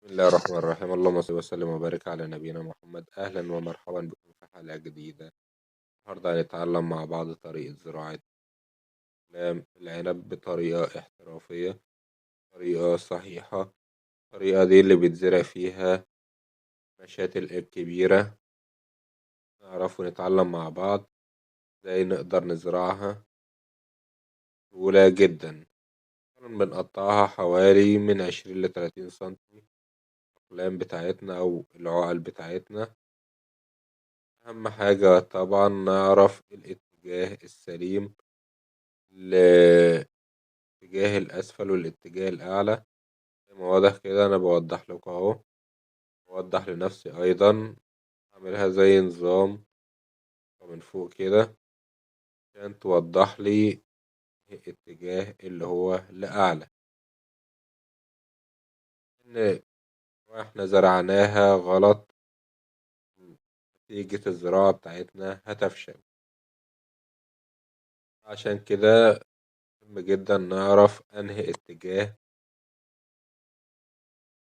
بسم الله الرحمن الرحيم. اللهم صل وسلم وبارك على نبينا محمد. أهلا ومرحبا بكم في حلقة جديدة. النهاردة هنتعلم مع بعض طريقة زراعة العنب بطريقة احترافية، طريقة صحيحة. الطريقة دي اللي بيتزرع فيها مشاتل الكبيرة، نعرف ونتعلم مع بعض ازاي نقدر نزرعها بسهولة جدا. بنقطعها حوالي من 20 ل30 سنتي الأقلام بتاعتنا أو العقل بتاعتنا. أهم حاجة طبعا نعرف الاتجاه السليم لاتجاه الأسفل والاتجاه الأعلى. زي ما واضح كده أنا بوضح لكم أهو، بوضح لنفسي أيضا. أعملها زي نظام من فوق كده عشان توضح لي الاتجاه اللي هو لأعلى. إن إحنا زرعناها غلط، نتيجة الزراعة بتاعتنا هتفشل. عشان كده مهم جدا نعرف أنهي اتجاه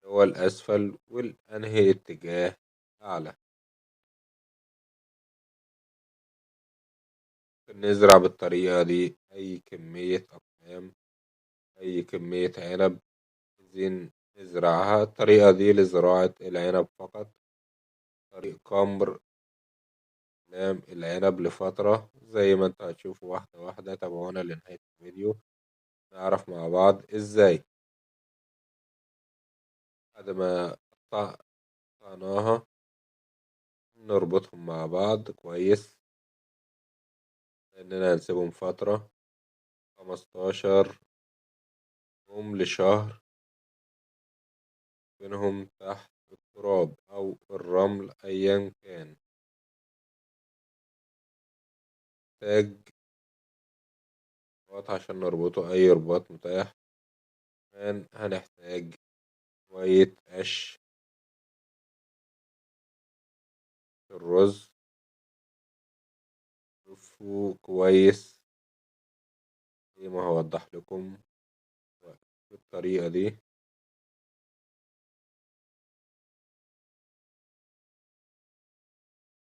هو الأسفل والأنهي اتجاه أعلى. نزرع بالطريقة دي أي كمية أقلام، أي كمية عنب عايزين نزرعها. الطريقة دي لزراعة العنب فقط، طريق كمر أقلام العنب لفترة زي ما انتوا هتشوفوا واحدة واحدة. تابعونا لنهاية الفيديو نعرف مع بعض ازاي. بعد ما قطعناها نربطهم مع بعض كويس، لأننا هنسيبهم فترة 15 يوم لشهر بينهم تحت التراب أو الرمل أيا كان. نحتاج رباط عشان نربطه، أي رباط متاح. كمان هنحتاج شوية قش الرز، لفه كويس زي ما هوضح لكم بالطريقة دي.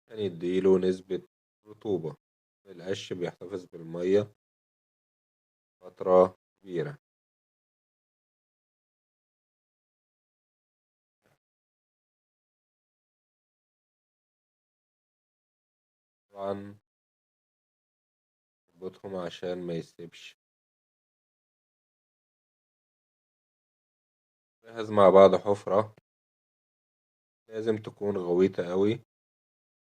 هنديله نسبة رطوبة، القش بيحتفظ بالمية فترة كبيرة. طبعا نربطهم عشان ما يسيبش. نجهز مع بعض حفرة، لازم تكون غويطة قوي.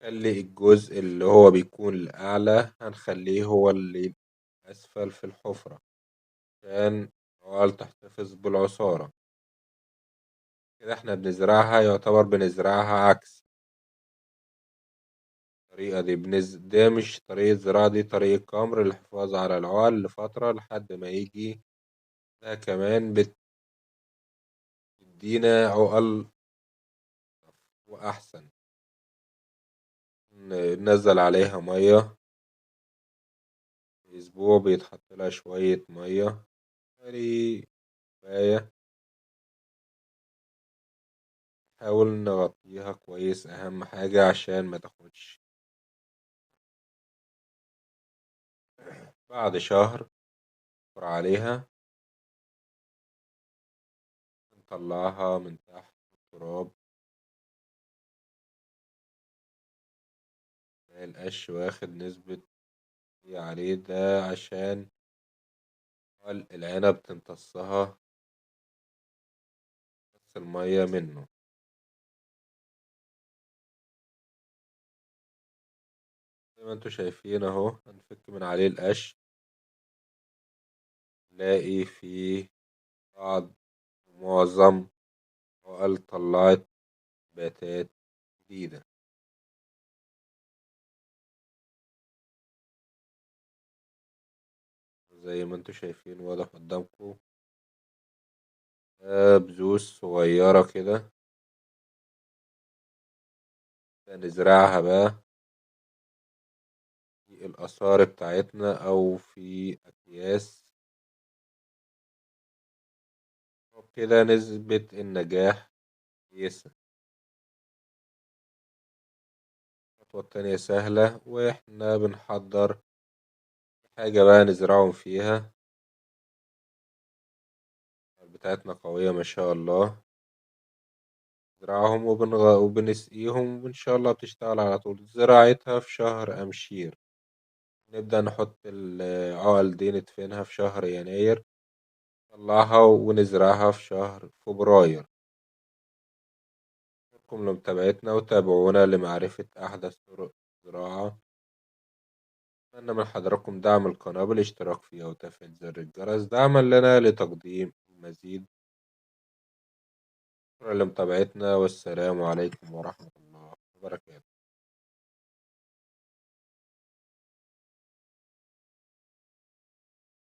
خلي الجزء اللي هو بيكون الأعلى هنخليه هو اللي أسفل في الحفرة عشان العقل تحتفظ بالعصارة. كده احنا بنزرعها، يعتبر بنزرعها عكس الطريقة دي. ده مش طريقة زراعة، دي طريقة كمر للحفاظ على العقل لفترة لحد ما يجي. ده كمان بتدينا عقل وأحسن. ننزل عليها مية أسبوع، بيتحط لها شوية مية حوالي كوباية. نحاول نغطيها كويس، أهم حاجة عشان ما تاخدش. بعد شهر نحفر عليها، نطلعها من تحت التراب. القش واخد نسبة عليه ده عشان العنب تمتصها بس المية منه. زي ما انتوا شايفين اهو، هنفك من عليه القش، نلاقي فيه بعض معظم عقل طلعت نباتات جديدة. زي ما انتوا شايفين واضح قدامكم بذوس صغيرة كده. نزرعها بقى في الآثار بتاعتنا أو في أكياس. وبكده نسبة النجاح كويسة. الخطوة التانية سهلة، وإحنا بنحضر حاجة بقى نزرعهم فيها. بتاعتنا قوية ما شاء الله، نزرعهم وبنسقيهم وإن شاء الله بتشتغل على طول. زراعتها في شهر أمشير، نبدأ نحط العقل دي ندفنها في شهر يناير، نطلعها ونزرعها في شهر فبراير. أشكركم لمتابعتنا وتابعونا لمعرفة أحدث طرق الزراعة. أتمنى من حضراتكم دعم القناة بالاشتراك فيها وتفعيل زر الجرس دعما لنا لتقديم المزيد. شكرا لمتابعتنا، والسلام عليكم ورحمة الله وبركاته.